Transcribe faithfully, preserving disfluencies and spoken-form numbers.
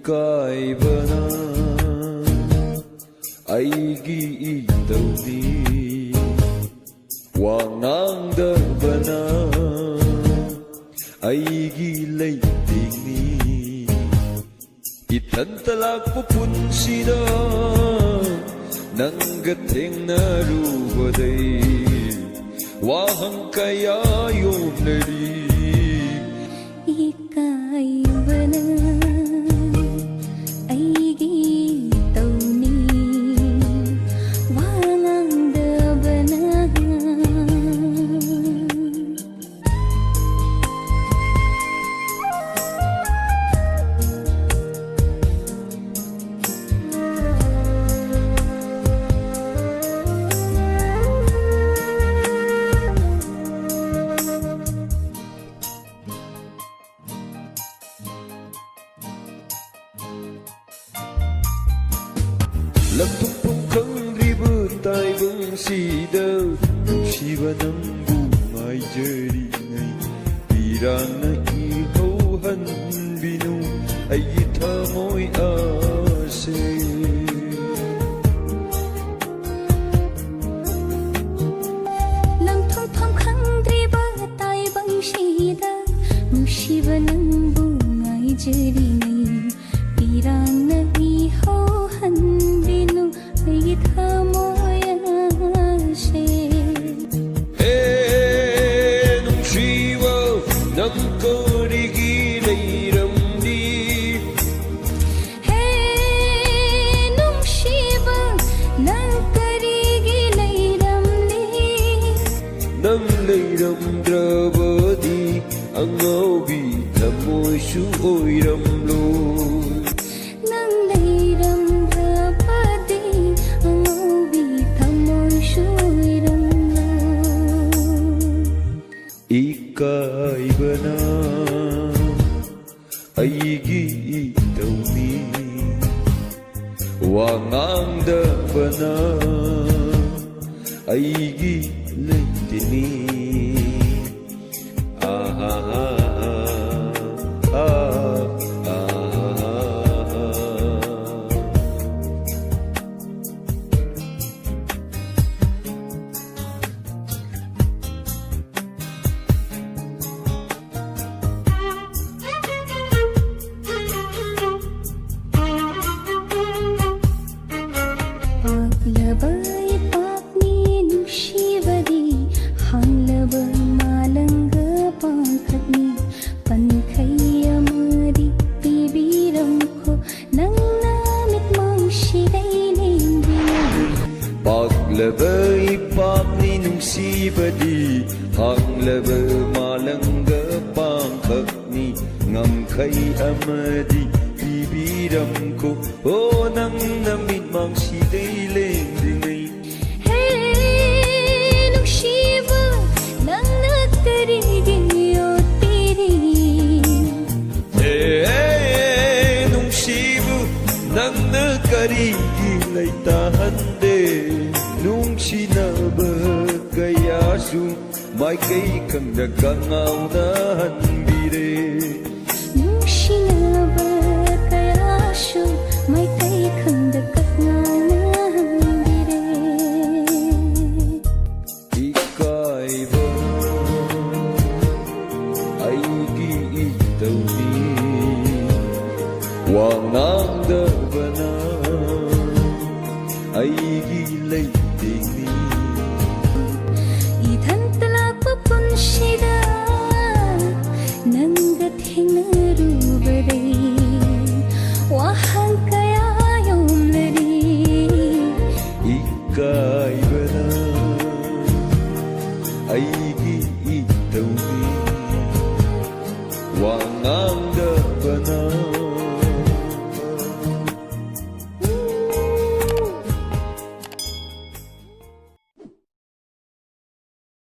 ꯏꯀꯥꯏꯕꯅ ꯑꯩꯒꯤ ꯏꯇꯧꯅꯤ, ꯋꯥ ꯉꯥꯡꯗꯕꯅ ꯑꯩꯒꯤ ꯂꯩꯇꯦꯡꯅꯤ꯫ ꯏꯊꯟꯇ ꯂꯥꯛꯄ ꯄꯨꯟꯁꯤꯗ ꯅꯪꯒ ꯊꯦꯡꯅꯔꯨꯕꯗꯩ ꯋꯥꯍꯪ ꯀꯌꯥ ꯌꯣꯝꯅꯔꯤ꯫ ꯏꯀꯥꯏꯕꯅ ꯑꯩꯒꯤ ꯇꯧꯅꯤ, ꯋꯥ ꯉꯥꯡꯗꯕꯅ꯫ ꯂꯝꯊꯣꯛꯐꯝ ꯈꯪꯗ꯭ꯔꯤꯕ ꯇꯥꯏꯕꯪꯁꯤꯗ ꯅꯨꯡꯁꯤꯕ ꯅꯪꯕꯨ ꯉꯥꯏꯖꯔꯤꯉꯩ ꯄꯤꯔꯥꯡꯅ ꯏꯍꯧꯍꯟꯕꯤꯅꯨ ꯑꯩꯒꯤ ꯊꯃꯣꯏ ꯑꯁꯦ꯫ ꯂꯝꯊꯣꯛꯐꯝ ꯈꯪꯗ꯭ꯔꯤꯕ ꯇꯥꯏꯕꯪꯁꯤꯗ ꯅꯨꯡꯁꯤꯕ ꯅꯪꯕꯨ ꯉꯥꯏꯖꯔꯤꯉꯩ ꯄꯤꯔꯥꯡꯅ ꯏꯍꯧꯍꯟꯕꯤꯅꯨ ꯑꯩꯒꯤ ꯊꯃꯣꯏ ꯑꯁꯦ꯫ ꯍꯦ ꯅꯨꯡꯁꯤꯕ, ꯅꯪ ꯀꯔꯤꯒꯤ ꯂꯩꯔꯝꯂꯤ? ꯍꯦ ꯅꯨꯡꯁꯤꯕ, ꯅꯪ ꯀꯔꯤꯒꯤ ꯂꯩꯔꯝꯂꯤ? ꯅꯪ ꯂꯩꯔꯝꯗ꯭ꯔꯕꯗꯤ ꯑꯉꯥꯎꯕꯤ ꯊꯃꯣꯏꯁꯨ ꯑꯣꯏꯔꯝꯂꯣꯏ꯫ ꯅꯪ ꯂꯩꯔꯝꯗ꯭ꯔꯕꯗꯤ ꯑꯉꯥꯎꯕꯤ ꯊꯃꯣꯏꯁꯨ ꯑꯣꯏꯔꯝꯂꯣꯏ꯫ ꯏꯀꯥꯏꯕꯅ ꯑꯩꯒꯤ ꯏꯇꯧꯅꯤ, ꯋꯥ ꯉꯥꯡꯗꯕꯅ ꯑꯩꯒꯤ ꯂꯩꯇꯦꯡꯅꯤ꯫ ꯑꯥ, ꯑꯥ, ꯑꯥ, ꯑꯥ, ꯑꯥ, ꯑꯥ, ꯑꯥ꯫ ꯂꯕ ꯏꯄꯥꯛꯅꯤ ꯅꯨꯡꯁꯤꯕꯗꯤ, ꯍꯥꯡꯂꯕ ꯃꯥꯂꯪꯒ ꯄꯥꯡꯈꯛꯅꯤ, ꯉꯝꯈꯩ ꯑꯃꯗꯤ ꯄꯤꯕꯤꯔꯝꯈꯣ꯫ ꯑꯣ, ꯅꯪꯅ ꯃꯤꯠꯃꯥꯡꯁꯤꯗꯩ ꯂꯦꯡꯗ꯭ꯔꯤꯉꯩ꯫ ꯍꯦ, ꯅꯨꯡꯁꯤꯕ, ꯅꯪꯅ ꯀꯔꯤꯒꯤ ꯌꯣꯠꯄꯤꯔꯤ? ꯍꯦ, ꯅꯨꯡꯁꯤꯕ, ꯅꯪꯅ ꯀꯔꯤꯒꯤ ꯂꯩꯇꯥꯍꯟꯗꯦ? ꯅꯨꯡꯁꯤꯅꯕ ꯀꯌꯥꯁꯨ ꯃꯥꯏꯀꯩ ꯈꯪꯗ ꯀꯉꯥꯎꯅ ꯍꯟꯕꯤꯔꯦ꯫ ꯅꯨꯡꯁꯤꯅꯕ ꯀꯌꯥꯁꯨ ꯃꯥꯏꯀꯩ ꯈꯪꯗ ꯀꯛꯉꯥꯎꯅ ꯍꯟꯕꯤꯔꯦ꯫ ꯏꯀꯥꯏꯕ ꯑꯩꯒꯤ ꯏꯇꯧꯅꯤ, ꯋꯥ ꯉꯥꯡꯗꯕ